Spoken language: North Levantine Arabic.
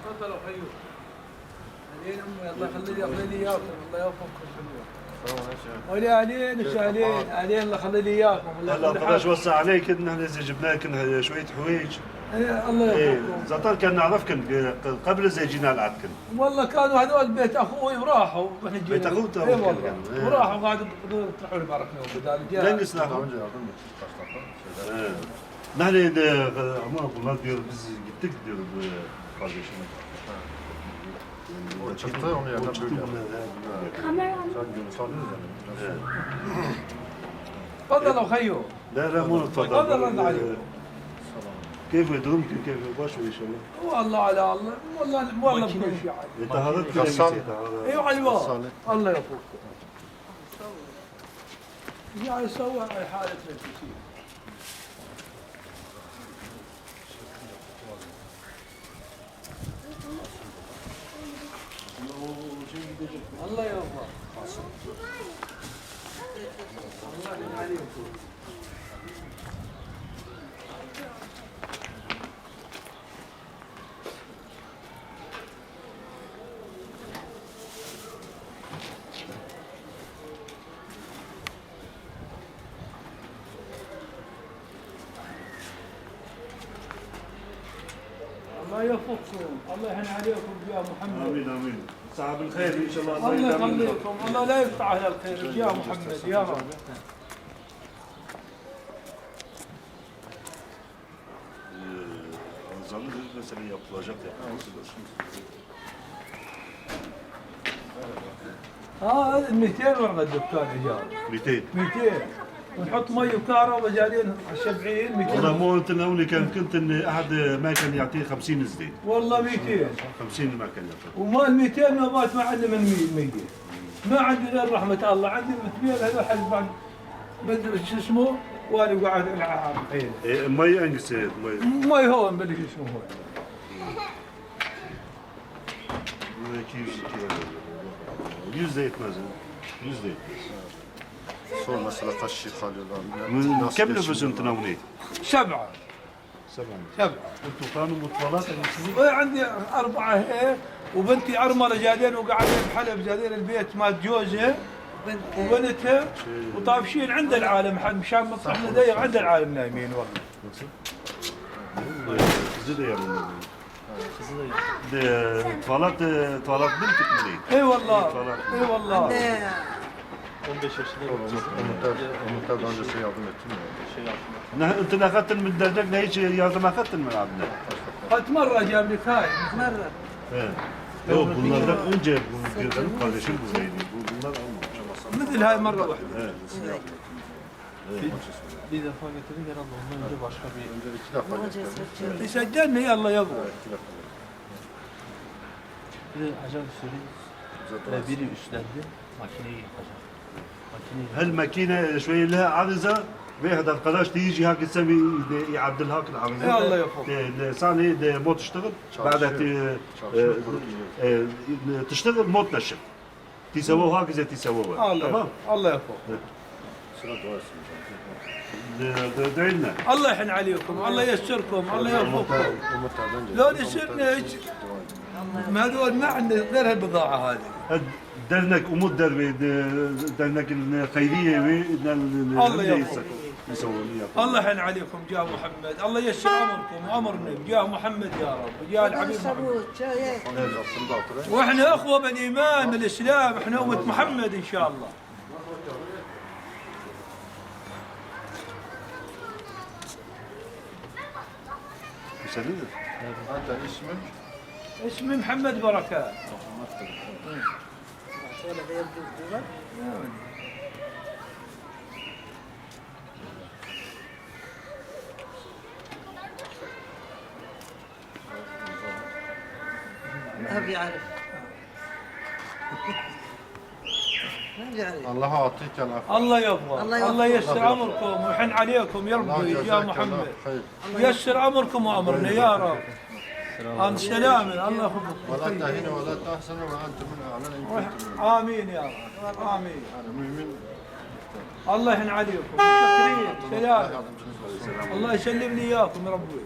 تفضلوا خيو. اهلين امي، الله يخلي لي اياكم، الله يوفقكم. ولي اهلين وسهلين، اهلين، الله يخلي لي اياكم. الله فرج وسع عليك، نحن اذا جبنا لكم شوية حويج. إيه الله يوفقكم. زعتر كان نعرفكم قبل اذا جينا لعندكم. والله كانوا هذول بيت اخوي وراحوا. بيت اخوك؟ اي والله. وراحوا قعدوا يطرحوا لي بارك بدال. نحن ama bunlar diyor biz gittik diyor kardeşime. O çıktı onun yerine böyle yaptı. Sen günü tanıyoruz yani. تفضلوا خيو. لا لا مو تفضل. تفضل الله عليكم. كيف durumك كيف باش ان شاء الله؟ والله على الله، والله والله بكل شيء عادي. تهربت. ايوه على الواقع. الله يوفقكم. يعني سوى حالة نفسية. الله يوفقك. الله يعين عليكم. الله يوفقكم، الله يهن عليكم يا محمد. امين امين. ساعة بالخير ان شاء الله. الله يخليكم، الله لا يقطع اهل الخير يا محمد يا رب. Arızalı mesela yapılacak yapılması lazım. ها 200 ورقة الدكان ايجار. 200 200 ونحط مي وكهرباء جارين 70 200. والله مو انت الاولي كان كنت ان احد ما كان يعطيه 50 زديد. والله 200. 50 ما كان يعطيه. ومال 200 ما مات ما عندي من 100. ما عندي غير رحمة الله، عندي 200 هذول حق بعد بدل شو اسمه وانا قاعد العب. إيه مي انقص مي. مي هون بلش اسمه هون. 202 lira. 100 de yetmez. 100 de yetmez. Sor mesela kaç kişi kalıyorlar. كم nüfusun تناولي؟ 7. 7. 7. انتم كانوا مطفلات؟ عندي 4 هيك وبنتي أرملة جادين وقاعدين بحلب جادين البيت مال جوزها وبنتها وطافشين عند العالم مشان ما طلعنا ضيق عند العالم نايمين والله. Kızı da yanında. Tuvalet, tuvalet بنتك منين؟ اي والله اي والله. 15 yaşında. Umutlar daha önce şey yardım ettin mi? انت اخذت من دردك هيك yardım اخذت من عندنا. قد مرة جاب لك هاي مرة. Evet. Yok bunlardan önce bu benim kardeşim buradaydı. Bunlar almamış. مثل هاي مرة واحدة. Evet. Bir defa getirdik herhalde ondan önce başka bir. Önce 2 defa getirdim. سجلنا يلا يلا. 2 defa. Bir de acaba söyleyeyim. Biri üstlendi makineyi yapacak. Makineyi. هالماكينه شوي لها عرزه بياخذ القلاش تيجي هاك تسوي يعدل هاك العرزه. يا الله يوفقك. ثاني مو تشتغل بعدها تشتغل مو تنشف. تسووها هكذا تسووها. الله تمام. الله يوفقك. ادعي لنا. الله يحن عليكم، الله ييسركم، الله يوفقكم. لو يسرنا ما هذول ما عندنا غير هالبضاعة هذه. درنك أمور دربي درنك الخيرية الله يوفقكم. الله يحن عليكم جاه محمد، الله ييسر أمركم وأمرنا بجاه محمد يا رب، بجاه الحبيب محمد. واحنا اخوه بالايمان بالاسلام، احنا امه محمد ان شاء الله. أنت اسمك؟ اسمي محمد بركات. ما بيعرف. ما بيعرف. الله يعطيك العافية. الله يفضل، الله ييسر امركم ويحن عليكم يا ربي يا محمد. ييسر امركم وامرنا يا رب. عن سلامة الله يخبركم. ولا تهنوا ولا تحزنوا وانتم الاعلون ان كنتم. امين يا رب، امين. الله يحن عليكم. شكرين سلام. الله يسلم لي اياكم يا ربي.